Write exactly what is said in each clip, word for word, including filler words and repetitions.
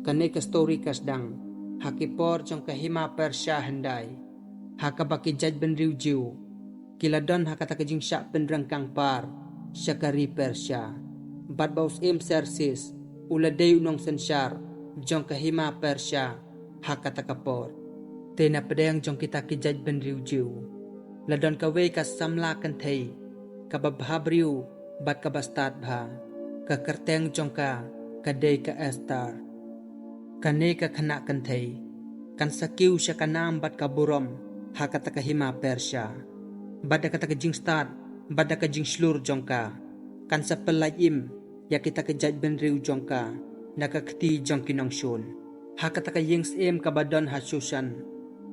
Kane ka stori ka sdang ha ki por jong ka hima Persia hyndai, ha kaba ki jaitbynriew Jiw ki la don ha kata ka jingshah pynrengkang par sha ka ri Persia. Bad ba u syiem Sersis u la dei u nongsynshar jong ka hima Persia ha kata ka por. Te na pdeng jong kita ki jaitbynriew Jiw la don kawei ka samla kynthei kaba bhabriew bad kaba stad bha. Ka kyrteng jong ka ka dei ka Esther. Kane ka khynnah kynthei kan sa kiew sha ka nam bad ka burom ha kata ka hima Persia. Bad da kata ka jingstad bad da ka jingshlur jong ka, kan sa pyllait im ïa kita ki jaitbynriew jong ka na ka kti jong ki nongshun. Ha kata ka ïing syiem kaba don ha Shushan,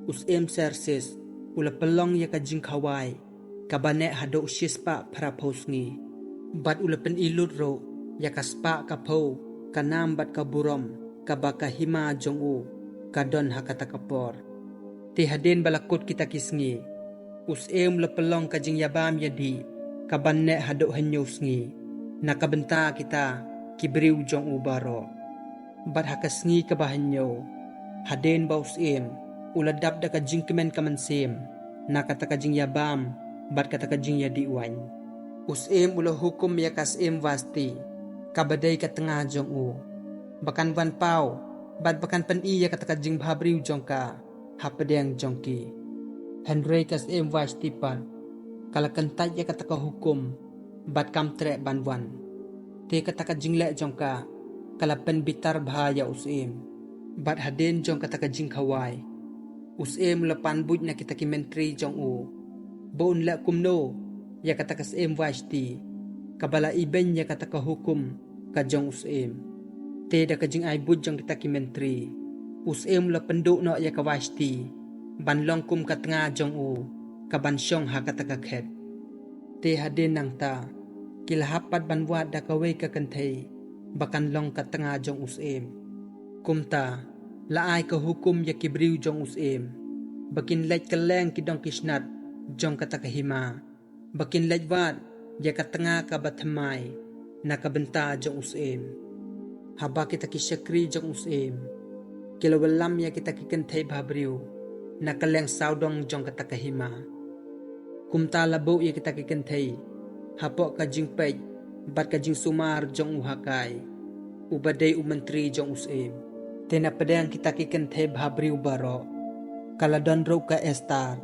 u syiem Sersis u la pynlong ïa ka jingkhawai kaba neh haduh shispah phraphew sngi. Bad u la pyni lut ruh ïa ka spah ka phew ka nam bad ka burom kaba ka hima jong u ka don ha kata ka por. Te hadien ba la kut kita ki sngi, u syiem u la pynlong ka jingïabam ïadih kaban neh haduh hynñiew sngi na ka bynta kita ki briew jong u baroh. Bad ha ka sngi kaba hynñiew, hadien ba u syiem u la dap da ka jingkmen ka mynsiem na kata ka jingïabam bad kata ka jingïadih waiñ, u syiem u la hukum ïa ka syiem Vashti, kaba dei ka tnga jong u, ba kan wan paw bad ba kan pyni ïa kata ka jingbhabriew jong ka ha pdeng jong ki. Hynrei ka syiem Vashti pat ka la kyntait ïa kata ka hukum bad kam treh ban wan. Te kata ka jingleh jong ka ka la pynbitar bha ïa u syiem. Bad hadien jong kata ka jingkhawai, u syiem u la pan buit na kita ki myntri jong u ba un leh kumno ïa kata ka syiem Vashti kaba la ibeiñ ïa kata ka hukum ka jong u syiem. Te da ka jingai buit jong kita ki myntri, u syiem u la pynduh noh ïa ka Vashti ban long kum ka tnga jong u kaban shong ha kata ka khet. Te hadien nangta ki la hap pat ban wad da kawei ka kynthei ba kan long ka tnga jong u syiem. Kumta la ai ka hukum ïa ki briew jong u syiem ba kin leit kylleng ki dong ki snat jong kata ka hima, ba kin leit wad ïa ka tnga kaba thymmai na ka bynta jong u syiem. Haba kita ki shakri jong u syiem ki la wallam ïa kita ki kynthei bhabriew na kylleng sawdong jong kata ka hima. Kumta la buh ïa kita ki kynthei hapoh ka jingpeit bad ka jingsumar jong u Hagai, uba dei u myntri jong u syiem. Te na pdeng kita ki kynthei bhabriew baroh ka la don ruh ka Esther,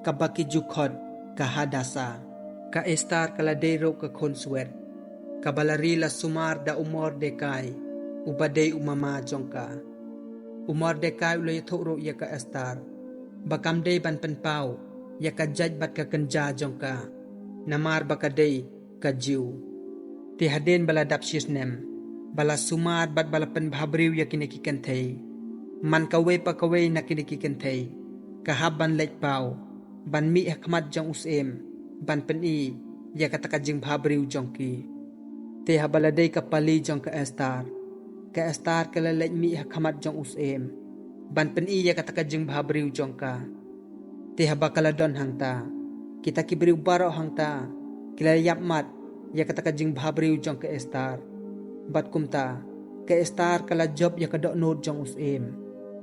kaba ki ju khot ka Hadasa. Ka Esther ka la dei ruh ka khun swet, kaba la ri la sumar da u Mordekai, uba dei u mama jong ka. U Mordekai u la ïathuh ruh ïa ka Esther ba kam dei ban pynpaw ïa ka jait bad ka kynja jong ka, namar ba ka dei ka Jiw. Te hadien ba la dap shi snem ba la sumar bad ba la pynbhabriew ïa kine ki kynthei, man kawei pa kawei na kine ki kynthei ka hap ban leit paw ban mih ha khmat jong u syiem ban pyni ïa kata ka jingbhabriew jong ki. Te haba la dei ka pali jong ka Esther, ka Esther ka la leit mih ha khmat jong u syiem ban pyni ïa kata ka jingbhabriew jong ka. Te haba ka la don hangta, kita ki briew baroh hangta ki la ïap mat ïa kata ka jingbhabriew jong ka Esther. Bad kumta ka Esther ka la jop ïa ka dohnud jong u syiem.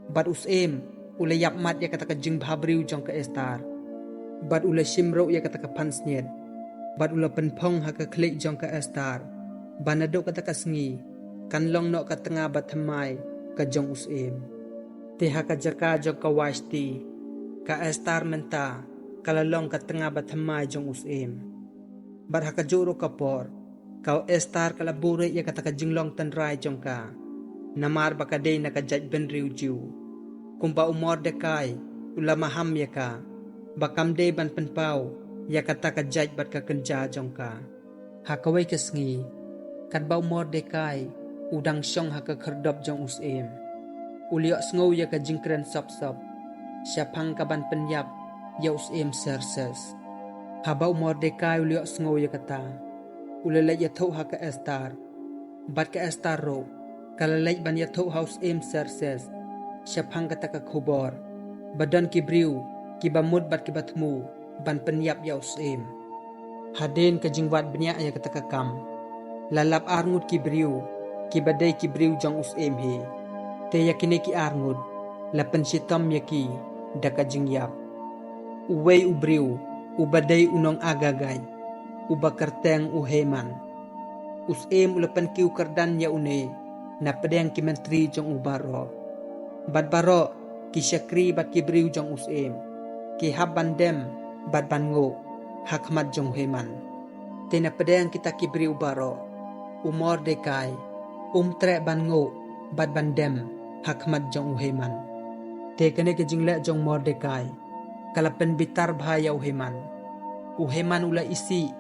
Bad u syiem u la ïap mat ïa kata ka jingbhabriew jong ka Esther. Bad u la shim ruh ïa kata ka pansngiat bad u la pynphong ha ka khlieh jong ka Esther ba naduh kata ka sngi kan long noh ka tnga ba thymmai ka jong u syiem. Te ha ka jaka jong ka Vashti, ka Esther mynta ka la long ka tnga ba thymmai jong u syiem. Bad ha kajuh ruh ka por, ka Esther ka la buhrieh ïa kata ka jinglong tynrai jong ka, namar ba ka dei na ka jaitbynriew Jiw. Kumba u Mordekai u la maham ïa ka ba kam dei ban pynpaw ïa kata ka jait bad ka kynja jong ka. Ha kawei ka sngi, katba u Mordekai u dang shong ha ka khyrdop jong u syiem, u la ïohsngew ïa ka jingkren sop sop shaphang ka ban pynïap ïa u syiem Serses. Haba u Mordekai u la ïohsngew ïa kata, u la leit ïathuh ha ka Esther. Bad ka Esther ruh ka la leit ban ïathuh ha u syiem Serses shaphang kata ka khubor ba don ki briew kiba mut bad kiba thmu ban pynïap ïa u syiem. Hadien ka jingwad bniah ïa kata ka kam, la lap arngut ki briew kiba dei ki briew jong u syiem hi. Te ïa kine ki ar ngut la pynshitom ïa ki da ka jingïap. Uwei u briew uba dei u nong Agagit, uba kyrteng u Heman, u syiem u la pynkiew kyrdan ïa une na pdeng ki myntri jong u baroh. Bad baroh ki shakri bad ki briew jong u syiem ki hap ban dem bad ban nguh ha khmat jong u Heman. Te na pdeng kita ki briew baroh, u Mordekai um treh ban nguh bad ban dem ha khmat jong u Heman. Te kane ka jingleh jong u Mordekai ka la pynbitar bha ïa u Heman. U Heman u la isih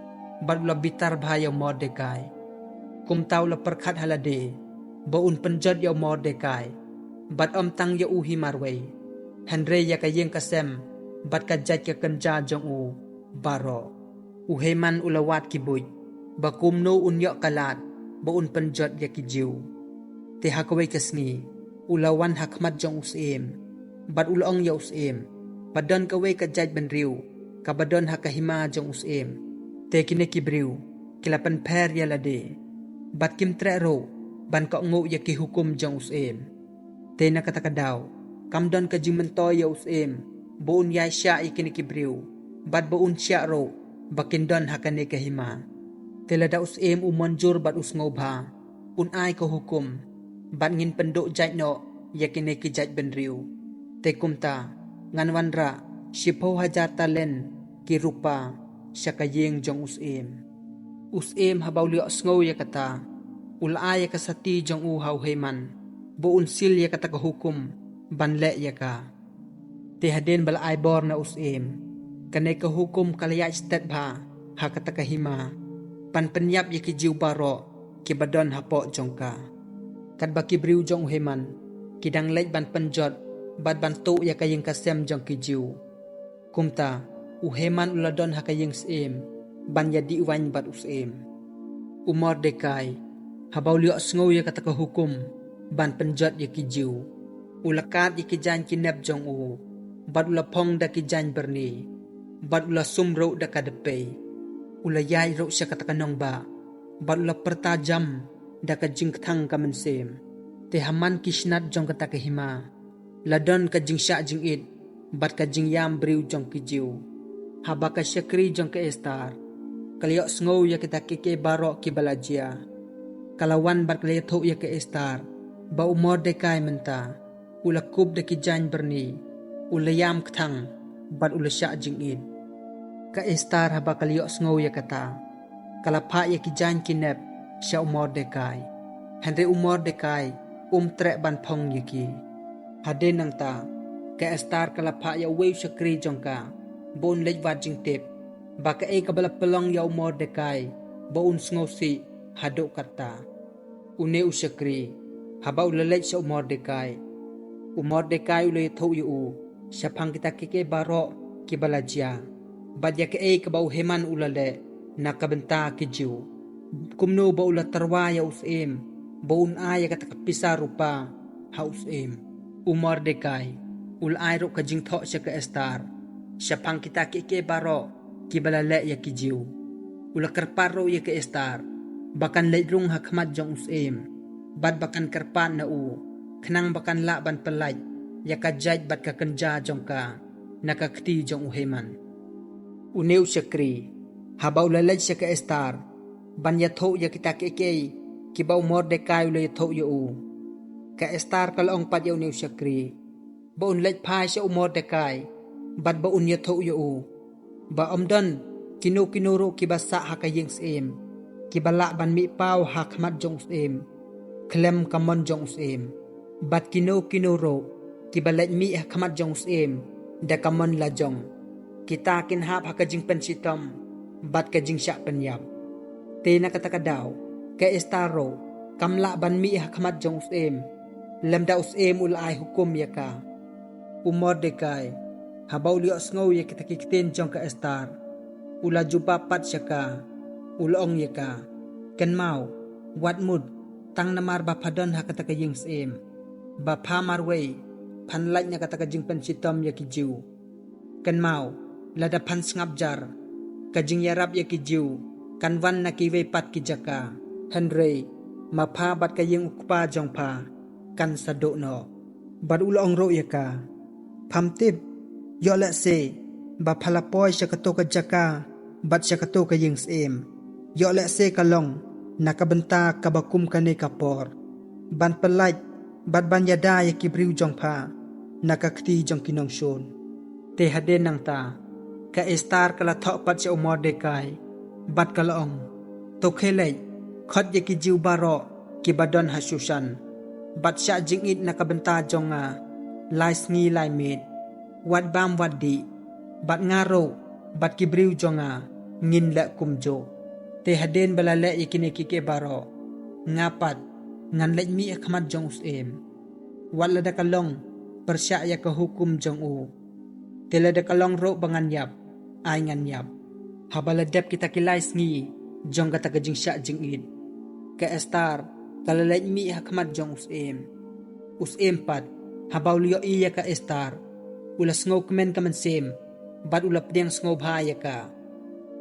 bad u la bitar bha ïa u Mordekai. Kumta u la pyrkhat ha lade ba un pynjot ïa u Mordekai, bad ym tang ïa u hi marwei, hynrei ïa ka ïing ka sem bad ka jait ka kynja jong u baroh. U Heman u la wad ki buit ba kumno un ïoh ka lad ba un pynjot ïa ki Jiw. Te ha kawei ka sngi u la wan ha khmat jong u syiem, bad u la ong ïa u syiem ba don kawei ka jait bynriew kaba don ha ka hima jong u syiem. Te kine ki briew ki la pynpher ïa lade, bad kim treh ruh ban kohnguh ïa ki hukum jong u syiem. Te na kata ka daw kam don ka jingmyntoi ïa u syiem ba un ïai shah ïa kine ki briew, bad ba un shah ruh ba kin don ha kane ka hima. Te lada u syiem u mynjur bad u sngewbha, un ai ka hukum, bad ngin pynduh jait noh ïa kine ki jait bynriew. Te kumta ngan wanrah shiphew hajar talent ki rupa sha ka ïing jong u syiem. U syiem haba u la ïohsngew ïa kata, u la ai ïa ka sati jong u ha u Heman ba un sil ïa kata ka hukum ban leh ïa ka. Te hadien ba la ai bor na u syiem, kane ka hukum ka la ïaid stet bha ha kata ka hima, ban pynïap ïa ki Jiw baroh kiba don hapoh jong ka. Katba ki briew jong u Heman ki dang leit ban pynjot bad ban tuh ïa ka ïing ka sem jong ki Jiw, kumta u Heman u la don ha ka ïing syiem ban ïadih waiñ bad u syiem. U Mordekai haba u la ïohsngew ïa kata ka hukum ban pynjot ïa ki Jiw, u la kad ïa ki jaiñ ki nep jong u, bad u la phong da ki jaiñ byrni, bad u la sum ruh da ka dpei. U la ïaid ruh sha kata ka nongbah, bad u la pyrta jam da ka jingkthang ka mynsiem. Te ha man ki snat jong kata ka hima la don ka jingshah jingit bad ka jingïam briew jong ki Jiw. Haba ka shakri jong ka Estar ka la ïohsngew ïa kita kiei kiei baroh kiba la jia, ka la wan bad ka la ïathuh ïa ka Estar ba u Mordekai mynta u la kup da ki jaiñ byrni, u la ïam kthang, bad u la shah jingit. Ka Estar haba ka la ïohsngew ïa kata, ka la phah ïa ki jaiñ ki nep sha u Mordekai. Hynrei u Mordekai um treh ban phong ïa ki. Hadien nangta, ka Estar ka la phah ïa uwei u shakri jong ka ba un leit wad jingtip ba kaei kaba la pynlong ïa u Mordekai ba un sngewsih haduh katta. Une u shakri haba u la leit sha u Mordekai, u Mordekai u la ïathuh ïa u shaphang kita kiei kiei baroh kiba la jia, bad ïa kaei kaba u Heman u la leh na ka bynta ki Jiw, kumno ba u la tyrwa ïa u syiem ba un ai ïa kata ka pisa rupa ha u syiem. U Mordekai u la ai ruh ka jingthoh sha ka Estar shaphang kita kiei kiei baroh kiba la leh ïa ki Jiw. U la kyrpad ruh ïa ka Estar ba kan leit rung ha khmat jong u syiem, bad ba kan kyrpad na u, khnang ba kan lah ban pyllait ïa ka jait bad ka kynja jong ka na ka kti jong u Heman. Une u shakri haba u la leit sha ka Estar ban ïathuh ïa kita kiei kiei kiba u Mordekai u la ïathuh ïa u, ka Estar ka la ong pat ïa une u shakri ba un leit phai sha u Mordekai, bad ba un ïathuh ïa u ba ym don kino kino ruh kiba sah ha ka ïing syiem kiba lah ban mih paw ha khmat jong u syiem khlem ka mon jong u syiem, bad kino kino ruh kiba leit mih ha khmat jong u syiem da ka mon la jong, kita kin hap ha ka jingpynshitom bad ka jingshah pynïap. Te na kata ka daw ka Estar ruh kam lah ban mih ha khmat jong u syiem lymda u syiem u la ai hukum ïa ka. U Mordekai haba u la ïohsngew ïa kita ki ktien jong ka Estar, u la jubab pat sha ka, u la ong ïa ka, kynmaw, wat mut, tang namar ba pha don ha kata ka ïing syiem, ba pha marwei phan lait na kata ka jingpynshitom ïa ki Jiw. Kynmaw, lada phan sngap jar, ka jingïarap ïa ki Jiw kan wan na kiwei pat ki jaka, hynrei ma pha bad ka ïing u kpa jong pha kan sa duh noh. Bad u la ong ruh ïa ka, pham tip, ïoh lehse ba pha la poi sha kato ka jaka bad sha kato ka ïing syiem, ïoh lehse ka long na ka bynta kaba kum kane ka por, ban pyllait bad ban ïada ïa ki briew jong pha na ka kti jong ki nongshun. Te hadien nangta, ka Estar ka la thoh pat sha u Mordekai bad ka la ong, to khie leit, khot ïa ki Jiw baroh kiba don ha Shushan, bad shah jingit na ka bynta jong nga lai sngi lai miet, wat bam wat dih, bad nga ruh bad ki briew jong nga ngin leh kumjuh. Te hadien ba la leh ïa kine kiei kiei baroh, nga pat ngan leit mih ha khmat jong u syiem, wat lada ka long pyrshah ïa ka hukum jong u. Te lada ka long ruh ba ngan ïap, ai ngan ïap. Haba la dep kita ki lai sngi jong kata ka jingshah jingit, ka Estar ka la leit mih ha khmat jong u syiem. U syiem pat, haba u la ïohi ïa ka Estar, u la sngewkmen ka mynsiem bad u la pdiang sngewbha ïa ka.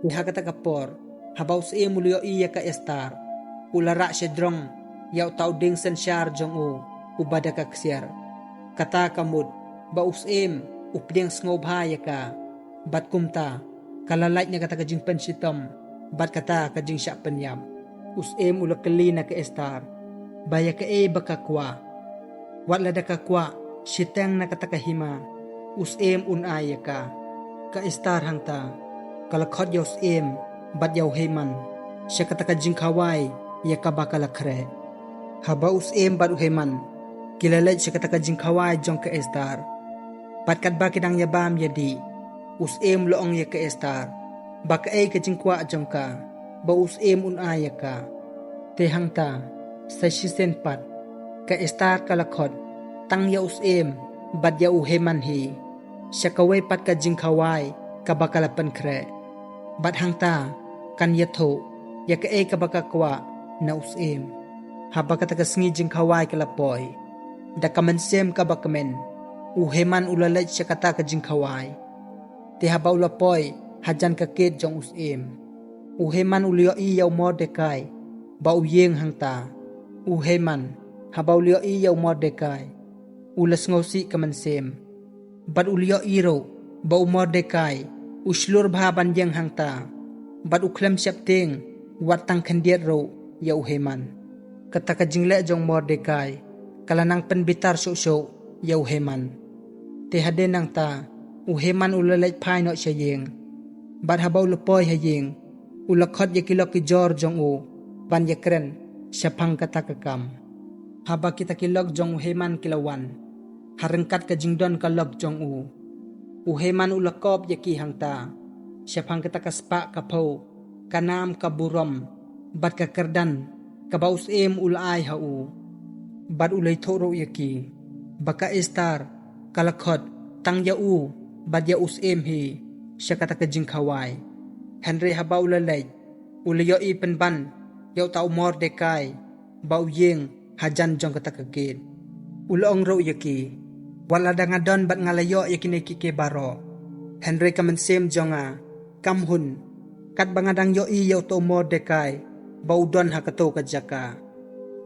Te ha kata ka por, haba u syiem u la ïohi ïa ka Estar, u la rah shajrong ïa uta u dieng synshar jong u uba da ka ksiar. Kata ka mut ba u syiem u pdiang sngewbha ïa ka, bad kumta ka la lait na kata ka jingpynshitom bad kata ka jingshah pynïap. U syiem u la kylli na ka Estar ba ïa kaei ba ka kwah. Wat lada ka kwah shiteng na kata ka hima, u syiem un ai ïa ka. Ka Estar hangta ka la khot ïa u syiem bad ïa u Heman sha kata ka jingkhawai ïa kaba ka la khreh. Haba u syiem bad u Heman ki la leit sha kata ka jingkhawai jong ka Estar, bad katba ki dang ïabam ïadih, u syiem u la ong ïa ka Estar ba kaei ka jingkwah jong ka ba u syiem un ai ïa ka. Te hangta sa shisien pat, ka Estar ka la khot tang ïa u syiem bad ïa u Heman hi sha kawei pat ka jingkhawai kaba ka la pynkhreh, bad hangta kan ïathuh ïa kaei kaba ka kwah na u syiem. Haba kata ka sngi jingkhawai ka la poi, da ka mynsiem kaba kmen, u Heman u la leit sha kata ka jingkhawai. Te haba u la poi hajan ka gate jong u syiem, u Heman u la ïohi ïa u Mordekai ba u ïeng hangta. U Heman, haba u la ïohi ïa u Mordekai, u la sngewsih ka mynsiem, bad u la ïohi ruh ba u Mordekai u shlur bha ban ïeng hangta, bad u khlem sheptieng wat tang khyndiat ruh ïa u Heman. Kata ka jingleh jong u Mordekai ka la nang pynbitar shuh shuh ïa u Heman. Te hadien nangta, u Heman u la leit phai noh sha ïing, bad haba u la poi ha ïing, u la khot ïa ki lok ki jor jong u ban ïakren shaphang kata ka kam. Haba kita ki lok jong u Heman ki la wan ha ryngkat ka jingdon ka lok jong u, u Heman u la kop ïa ki hangta shaphang kata ka spah ka phew, ka nam ka burom bad ka kyrdan kaba u syiem u la ai ha u. Bad u la ïathuh ruh ïa ki ba ka Estar ka la khot tang ïa u bad ïa u syiem hi sha kata ka jingkhawai. Hynrei haba u la leit, u la ïohi pynban ïa uta u Mordekai ba u ïeng hajan jong kata ka gate. U la ong ruh ïa ki, wat lada nga don bad nga la ïoh ïa kine kiei kiei baroh, hynrei ka mynsiem jong nga kam hun katba nga dang ïohi ïa uta u Mordekai ba u don ha kato ka jaka.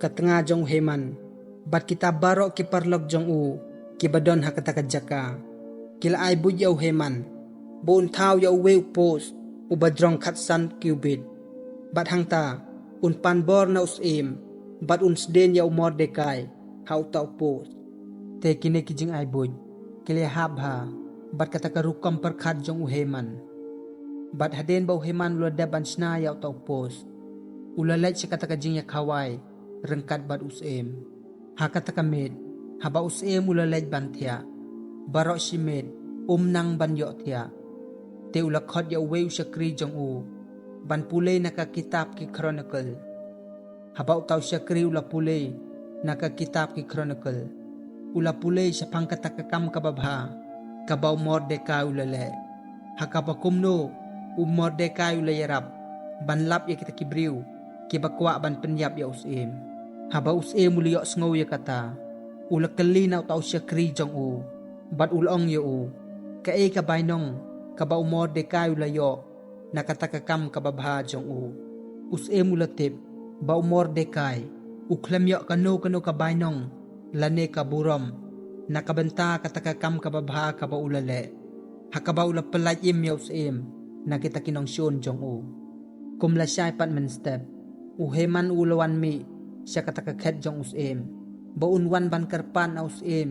Ka tnga jong u Heman bad kita baroh ki paralok jong u kiba don ha kata ka jaka ki la ai buit ïa u Heman ba un thaw ïa uwei u post uba jrong khatsan cubit, bad hangta un pan bor na u syiem bad un sdien ïa u Mordekai ha uta u post. Te kine ki jingai buit ki la hap bha bad kata ka rukom pyrkhat jong u Heman. Bad hadien ba u Heman u la dep ban shna ïa uta u post, u la leit sha kata ka jingïakhawai ryngkat bad u syiem. Ha kata ka miet, haba u syiem u la leit ban thiah, baroh shi miet um nang ban ïoh thiah. Te u la khot ïa uwei u shakri jong u ban pule na ka kitab ki Chronicle. Haba uta u shakri u la pule na ka kitab ki Chronicle, u la pule shaphang kata ka kam kaba bha kaba u Mordekai u la leh, ha kaba kumno u Mordekai u la ïarap ban lap ïa kita ki briew kiba kwah ban pynïap ïa u syiem. Haba u syiem u la ïohsngew ïa kata, u la kylli na uta u shakri jong u bad u la ong ïa u, kaei ka bainong kaba u Mordekai u la ïoh na kata ka kam kaba bha jong u? U syiem u la tip ba u Mordekai u khlem ïoh kano kano ka bainong lane ka burom, na ka bynta kata ka kam kaba bha kaba u la leh, ha kaba u la pyllait im ïa u syiem na kita ki nongshun jong u. Kum lashai pat mynstep, u Heman u la wan mih sha kata ka khet jong u syiem, ba un wan ban kyrpad na u syiem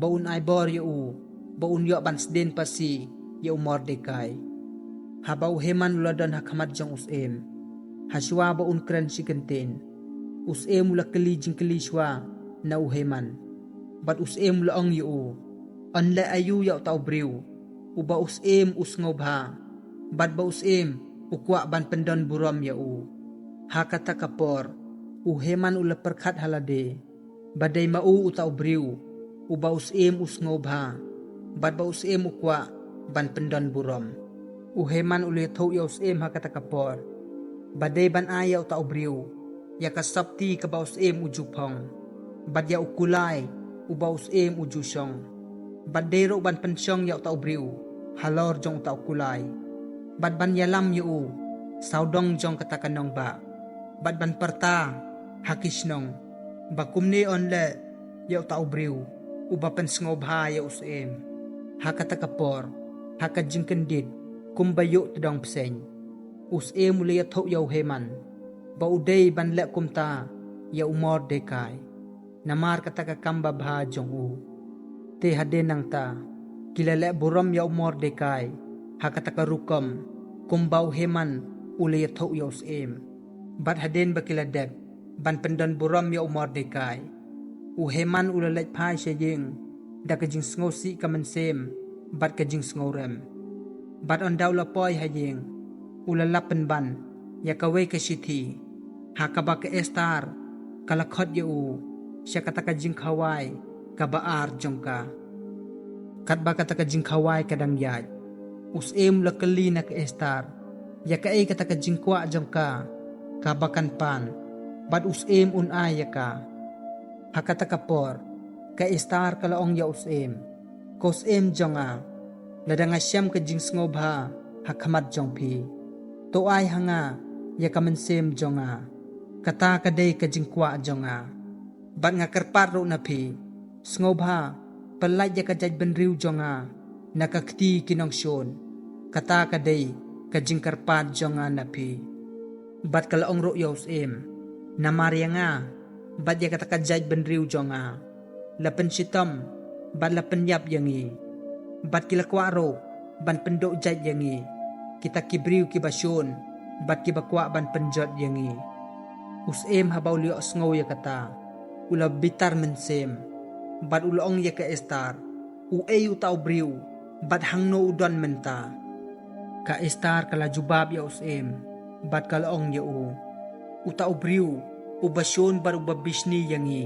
ba un ai bor ïa u, ba un ïoh ban sdien phasi ïa u Mordekai. Haba u Heman u la don ha khmat jong u syiem, ha shuwa ba un kren shi kyntien, u syiem u la kylli jingkylli shuwa na u Heman. Bad u syiem u la ong ïa u, yn leh aïu ïa uta u briew uba u syiem u sngewbha, bad ba u syiem u kwah ban pyndon burom ïa u? Ha kata ka por u Heman u la pyrkhat ha lade ba dei ma u uta u briew uba u syiem u sngewbha, bad ba u syiem u kwah ban pyndon burom. U Heman u la ïathuh ïa u syiem ha kata ka por ba dei ban ai ïa uta u briew ïa ka sopti kaba u syiem u ju phong, bad ïa u kulai uba u syiem u ju shong, bad dei ruh ban pynshong ïa uta u briew halor jong uta u kulai, bad ban ïalam ïa u sawdong jong kata ka nongbah, bad ban pyrta ha ki shnong ba kumne yn leh ïa uta u briew uba pynsngewbha ïa u syiem. Ha kata ka por, ha ka jingkyndit kumba ïuh tdong bseiñ, u syiem u la ïathuh ïa u Heman ba u dei ban leh kumta ïa u Mordekai, namar kata ka kam babha jong u. Te hadien nangta, ki la leh burom ïa u Mordekai ha kata ka rukom kumba u Heman u la ïathuh ïa u syiem. Bad hadien ba ki la dep ban pyndon burom ïa u Mordekai, u Heman u la leit phai sha ïing da ka jingsngewsih ka mynsiem bad ka jingsngewrem. Bad ynda u la poi ha ïing, u la lap pynban ïa kawei ka shithi ha kaba ka Estar ka la khot ïa u sha kata ka jingkhawai kaba ar jong ka. Katba kata ka jingkhawai ka dang ïaid, u syiem u la kylli na ka Estar ïa kaei kata ka jingkwah jong ka kaba kan pan, bad u syiem un ai ïa ka. Ha kata ka por, ka Estar ka la ong ïa u syiem, ko syiem jong nga, lada nga shem ka jingsngewbha ha khmat jong phi, to ai ha nga ïa ka mynsiem jong nga. Kata ka dei ka jingkwah jong nga. Bad nga kyrpad ruh na phi, sngewbha pyllait ïa ka jaitbynriew jong nga na ka kti ki nongshun. Kata ka dei ka jingkyrpad jong nga na phi. Bad ka la ong ruh ïa u syiem, namar ïa nga bad ïa kata ka jaitbynriew jong nga, la pynshitom bad la pynïap ïa ngi, bad ki la kwah ruh ban pynduh jait ïa ngi, kita ki briew kiba shun bad kiba kwah ban pynjot ïa ngi. U syiem haba u la ïohsngew ïa kata, u la bitar mynsiem, bad u la ong ïa ka Estar, uei uta u briew, bad hangno u don mynta? Ka Estar ka la jubab ïa u syiem bad ka la ong ïa u, uta u briew uba shun bad uba bishni ïa ngi,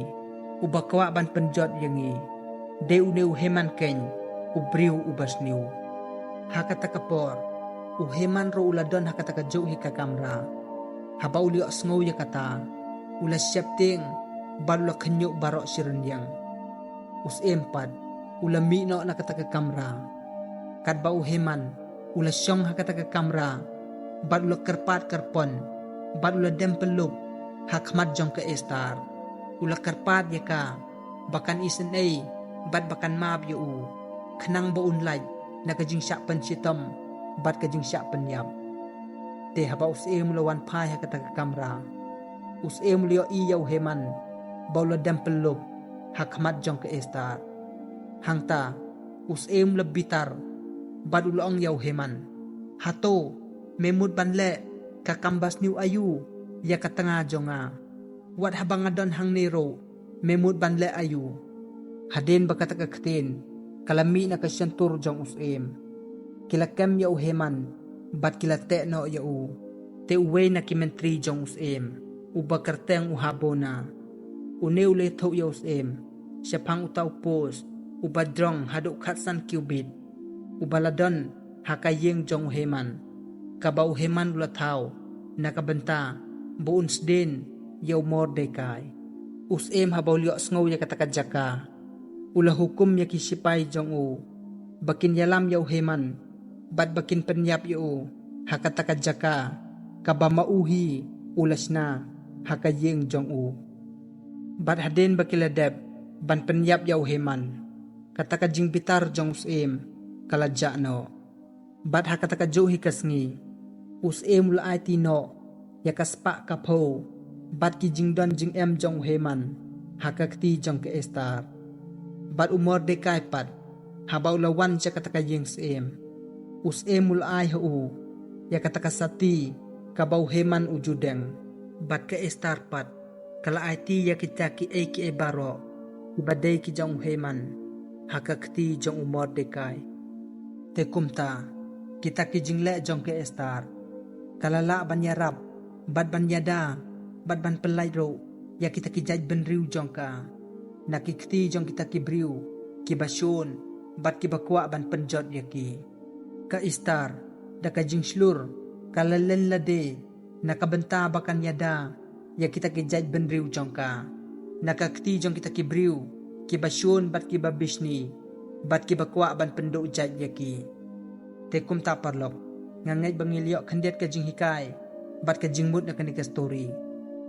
uba kwah ban pynjot ïa ngi, dei une u Heman keiñ, u briew uba sniew. Ha kata ka por, u Heman ruh u la don ha kata kajuh hi ka kamra. Haba u la ïohsngew ïa kata, u la sheptieng bad u la khynñiuh baroh shi rynïeng. U syiem pat u la mih noh na kata ka kamra. Katba u Heman u la shong ha kata ka kamra, bad u la kyrpad kyrpon, bad u la dem pyllup ha khmat jong ka Estar. U la kyrpad ïa ka ba kan isynei bad ba kan map ïa u, khnang ba un lait na ka jingshah pynshitom bad ka jingshah pynïap. Te haba u syiem u la wan phai ha kata ka kamra, u syiem u la ïohi ïa u Heman ba u la dem pyllup ha khmat jong ka Estar. Hangta u syiem u la bitar bad u la ong ïa u Heman, hato me mut ban leh ka kam ba sniew aïu ïa ka tnga jong nga? Wat haba nga don hangne ruh, me mut ban leh aïu? Hadien ba kata ka ktien ka la mih na ka shyntur jong u syiem, ki la kem ïa u Heman bad ki la teh noh ïa u. Te uwei na ki myntri jong u syiem, uba kyrteng u Harbona, une u la ïathuh ïa u syiem shaphang uta u post uba jrong haduh khatsan kiubit, uba la don ha ka ïing jong u Heman, kaba u Heman u la thaw na ka bynta ba un sdien ïa u Mordekai. U syiem haba u la ïohsngew ïa kata ka jaka, u la hukum ïa ki shipai jong u ba kin ïalam ïa u Heman bad ba kin pynïap ïa u ha kata ka jaka kaba ma u hi u la shna ha ka ïing jong u. Bad hadien ba ki la dep ban pynïap ïa u Heman. Kata ka jingbitar jong u syiem ka la jah noh. Bad ha kata ka juh hi ka sngi, u syiem u la aiti noh ïa ka spah ka phew bad ki jingdon jingem jong u Heman ha ka kti jong ka Estar. Bad u Mordekai pat, haba u la wan sha kata ka ïing syiem, u syiem u la ai ha u ïa kata ka sati kaba u Heman u ju deng. Bad ka Estar pat ka la aiti ïa kita kiei kiei baroh kiba dei ki jong u Heman ha ka kti jong u Mordekai. Te kumta, kita ki jingleh jong ka Estar ka la lah ban ïarap bad ban ïada bad ban pyllait ruh ïa kita ki jaitbynriew jong ka na ki kti jong kita ki briew kiba shun bad kiba kwah ban pynjot ïa ki. Ka Estar, da ka jingshlur, ka la len lade na ka bynta ba kan ïada ïa kita ki jaitbynriew jong ka na ka kti jong kita ki briew kiba shun bad kiba bishni bad kiba kwah ban pynduh jait ïa ki. Te kumta paralok, nga ngeit ba ngi la ïoh khyndiat ka jinghikai bad ka jingmut na kane ka story.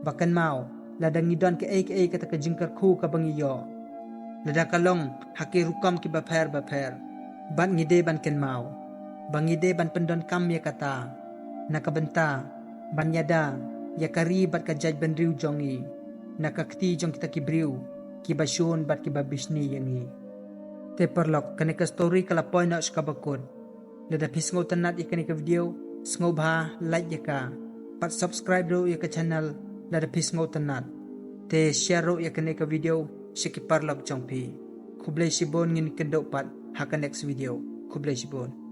Ba kynmaw, lada ngi don kaei kaei kata ka jingkyrkhu kaba ngi ïoh, lada ka long ha ki rukom kiba pher ba pher, bad ngi dei ban kynmaw ba ngi dei ban pyndonkam ïa kata na ka bynta ban ïada ïa ka ri bad ka jaitbynriew jong ngi na ka kti jong kita ki briew kiba shun bad kiba bishni ïa ngi. Te paralok, kane ka story ka la poi noh sha kaba kut. Lada phi sngewtynnat ïa kane ka video, sngewbha like ïa ka, bad subscribe ruh ïa ka channel lada phi sngewtynnat. Te share ruh ïa kane ka video sha ki paralok jong phi. Khublei shibun, ngin kynduh pat ha ka next video. Khublei shibun.